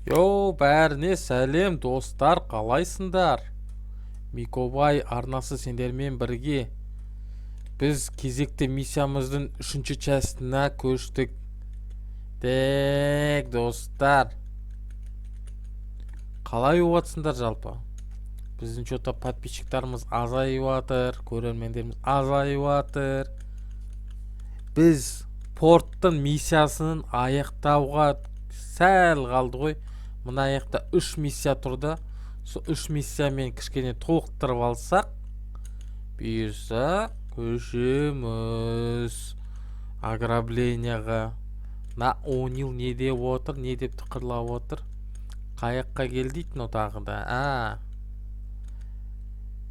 Йоу, бәріне сәлем, достар, қалайсыңдар? Микобай арнасы сендермен бірге. Біз кезекті миссиямыздың 3-ші частына көштік. Так, достар. Қалай болыватсыңдар жалпы? Біздің чё-то подписчиктарымыз азайып жатыр, көрермендеріміз азайып жатыр. Біз порттың миссиясын аяқтауға сәл қалды ғой. Мына аяқта 3 миссия тұрды. Сол 3 миссиямен кішкене толықтырып алсақ, бұйырса көшеміз ограбленияға. На Онил не деп отыр, не деп тықырлап отыр? Қаяққа кел дейді мынау тағы да. А.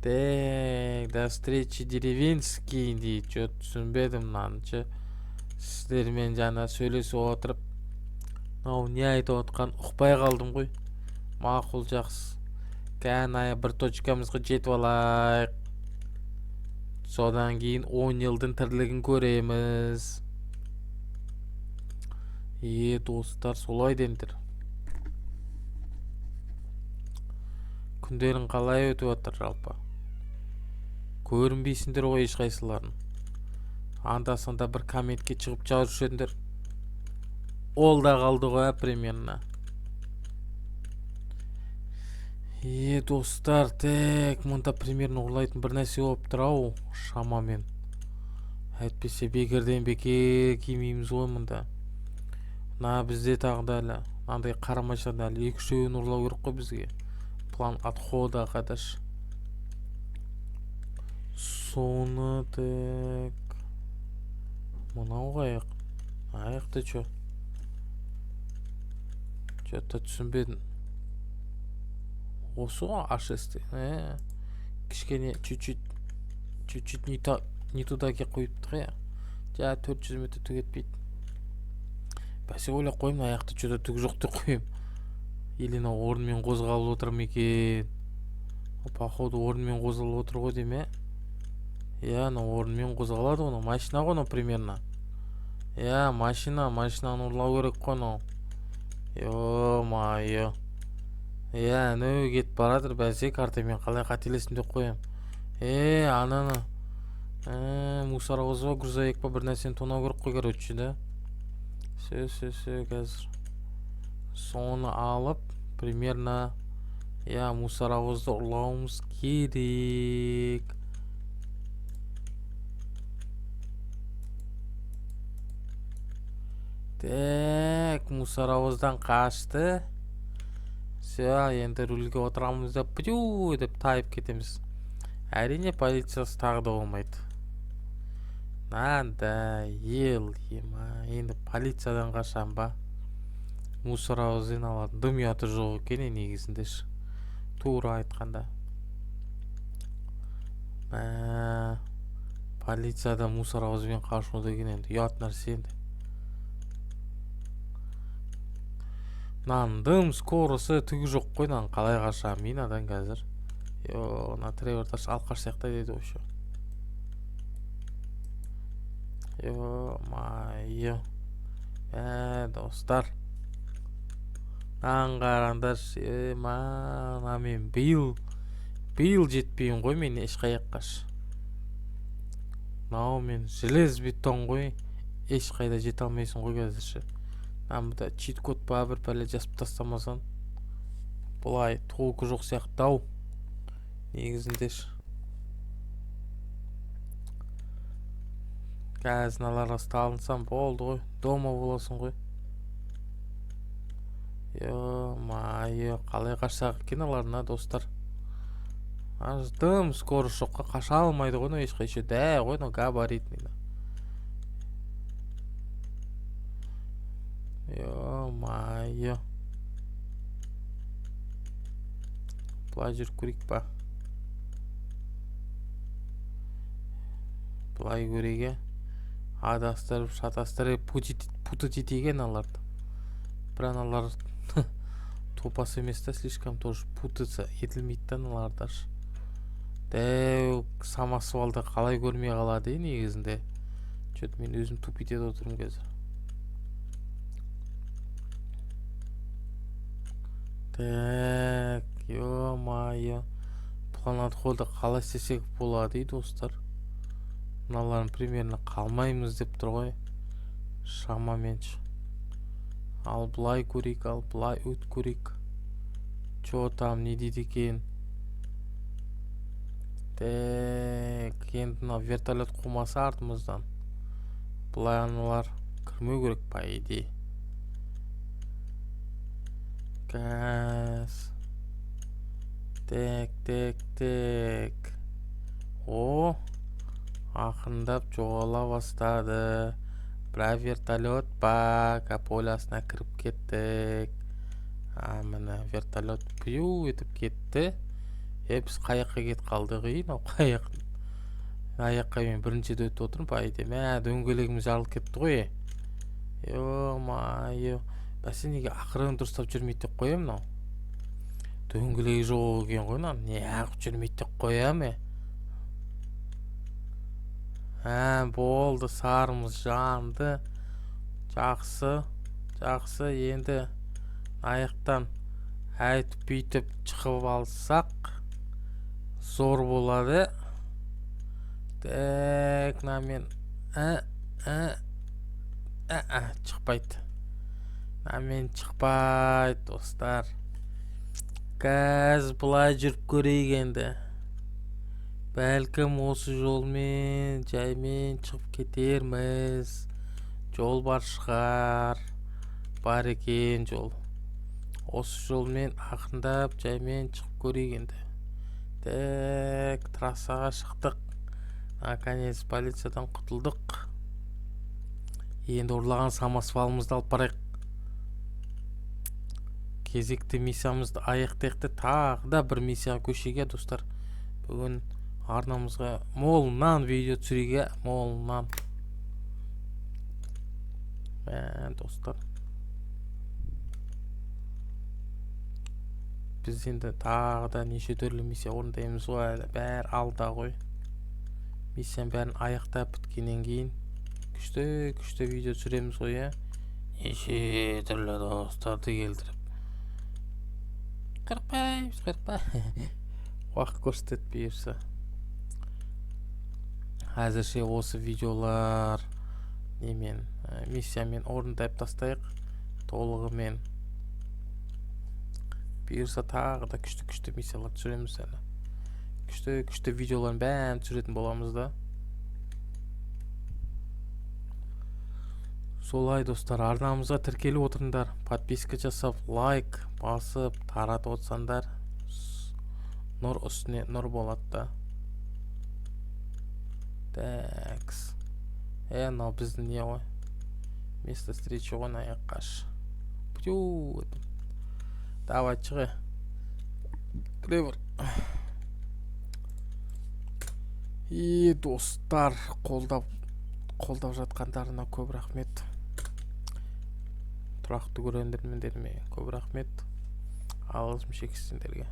Так, до встречи, деревенский дейді. Чё түсінбедім мынаны ше. Сіздермен жаңа сөйлесіп отырып, мынау не айтып отқан ұқпай қалдым ғой. Мақұл, жақсы. Кәне бір точкамызға жетіп алайық. Содан кейін Онилдың тірлігін көреміз. Е, достар, солай деңдер. Күндерің қалай өтіп жатыр жалпы? Көрінбейсіңдер ғой ешқайсыларын. Анда-санда бір комментке шығып жазып жүрсеңдер. Ол да қалды ғой, примерно. Е, достар, тек мұнда примерно ұрлайтын бір нәрсе болып тұр ау, шамамен. Әйтпесе бекерден бекер кимейміз ғой мұнда. Мына бізде тағы да әлі мынандай қара машинада әлі екі-үшеуін ұрлау керек қой бізге. План отхода қадаш. Соны тек мынау қаяқ? Аяқта чё? Чё-то түсінбедім. Осы ғой А6. Кішкене чуть-чуть, чуть-чуть не та, не туда келіп қойыпты ғой. Жа, 400 метр түк етпейді. Бәсе ойлап қоямын, аяқта чё-то түк жоқ деп қоямын. Или мынау орнымен қозғалып отыр ма екен? Походу орнымен қозғалып отыр ғой деймін, ә? Иә, мынау орнымен қозғалады ғой, мынау машина ғой мынау примерно. Иә, машина, машинаны ұрлау керек қой мынау. Ё-моё. Иә, анау кетіп баратыр, бәсе картамен қалай қателестім деп қоямын. Е, ананы. Мусоровоз ба, грузовик па, бір нәрсені тонау керек қой, короче, да. Все, все, все, қазір. Соны алып, примерно, иә, мусоровозды ұрлауымыз керек. Так, мусоровоздан қашты. Все, енді рульге отырамыз да, пью деп тайып кетеміз. Әрине, полициясы тағы да болмайды. Надо, ел, ема, енді полициядан қашам ба? Мусоровозден алатын дым ұяты жоқ екен негізінде ш. Тура айтқанда. Мә, полициядан мусоровозбен қашу деген енді ұят нәрсе енді. Мынаның дым скорысы түгі жоқ қой, мынаның қалай қашамын мен адан қазір. Йо, мына Тревор таш алқаш сияқты деді вообще. Ё-моё. Ә, достар. Мынаны қараңдаршы, е, мына мен биыл жетпеймін ғой мен ешқаяққа. Мынау мен железбетон ғой, ешқайда жете алмайсың ғой қазірше. Мына чит-код па бір пәле жазып тастамасаң, былай толку жоқ сияқты ау негізінде ш. Қазір мыналарға ұсталынсам болды ғой, дома боласың ғой. Ё-моё, қалай қашсақ екен аларына, достар? Аж дым скорость жоққа қаша алмайды ғой мынау ешқайсы. Дә ғой мынау габаритный. Ё-моё. Былай жүріп көрейік па? Былай көрейік, ә? Адастырып, шатастырып, путать етейік аналарды. Бір аналар топас емес та, слишком тоже путаться етілмейді да аналарда ш. Дәу самосвалды қалай көрмей қалады, негізінде? Чё-то мен өзім тупить етіп отырмын қазір. Так, ё-моё. План отхода қалай істесек болады, достар? Мыналарын примерно қалмаймыз деп тұр ғой. Шамамен. Ал былай көрейік, ал былай өт көрейік. Чё там, не дейді екен? Так, енді мынау вертолет қумаса артымыздан. Былай аналар кірмеу керек, по идее. Газ. Так, так, так. О, ақырындап жоғала бастады. Бірақ вертолет ба, полясына кіріп кеттік. А, міне вертолет пью етіп кетті. Біз қай жаққа кетіп қалдық, ей, мынау қай жақ? Аяққа мен бірінші рет өтіп отырмын, по идее. Мә, дөңгелегіміз жарылып кетті ғой. Ё-моё. Бәсе неге ақырын дұрыстап жүрмейді деп қоямын мынау? Дөңгелегі жоқ екен ғой мынаның. Неғып жүрмейді деп қоямын, е? Ә, болды, сарымыз жанды. Жақсы, жақсы. Енді аяқтан әйтіп бүйтіп шығып алсақ зор болады. Так, мынамен шықпайды. Мынамен шықпайды, достар. Қазір былай жүріп көрейік енді. Бәлкім осы жолмен жаймен шығып кетерміз. Жол бар шығар. Бар екен жол. Осы жолмен ақырындап жаймен шығып көрейік енді. Так, трассаға шықтық. Наконец полициядан құтылдық. Енді ұрлаған самосвалымызды алып барайық. Кезекті миссиямызды аяқтайық та тағы да бір миссияға көшейік, достар. Бүгін арнамызға молынан видео түсірейік, молынан. Достар. Біз енді тағы да неше түрлі миссия орындаймыз ғой, әлі бәрі алда ғой. Миссияның бәрін аяқтап біткеннен кейін күшті-күшті видео түсіреміз ғой, ә? Неше түрлі достарды келтіріп. Қорықпаймыз, қорықпа. Уақыт көрсетеді бұйырса. Әзірше осы видеолар немен, миссиямен орындап тастайық толығымен. Бұйырса тағы да күшті-күшті миссиялар түсіреміз әлі. Күшті-күшті видеолардың бәрін түсіретін боламыз да. Солай, достар, арнамызға тіркеліп отырыңдар, подписка жасап, лайк басып, таратып отырсаңдар, нұр үстіне нұр болады да. Такс. Мынау біздің не ғой? Место встречи ғой, мына жаққа. Пью. Давай, чығы. Кіре бар. И достар, қолдап жатқандарына көп рахмет. Тұрақты көрермендеріме көп рахмет. Алғысым шексіз сендерге.